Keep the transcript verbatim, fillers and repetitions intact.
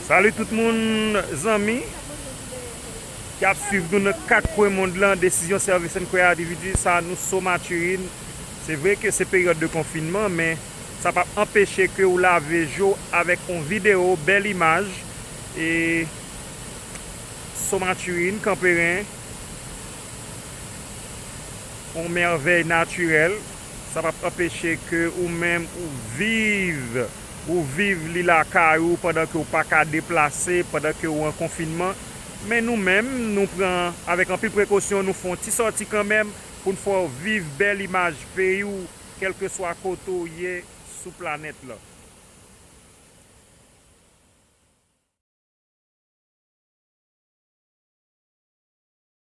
Salut tout moun, zanmi ki ap swiv nou nan kat kwen mond lan, Decision Service and Creativity, sa nou So Maturin. Se vre ke se peryòd de konfinman, men sa p ap anpeche ke ou lave je w avèk yon videyo bèl imaj e So Maturin, Kanperen, yon mèvèy natirèl. Sa p ap anpeche ke ou menm ou viv, ou viv li lakay ou pandan ke ou pa ka deplase, pandan ke ou an konfinman. Men nou menm, nou pran avèk anpil prekosyon, nou fè yon ti sòti kanmenm pou n fè w viv bèl imaj peyi w, kèlkeswa kote w ye sou planèt lan.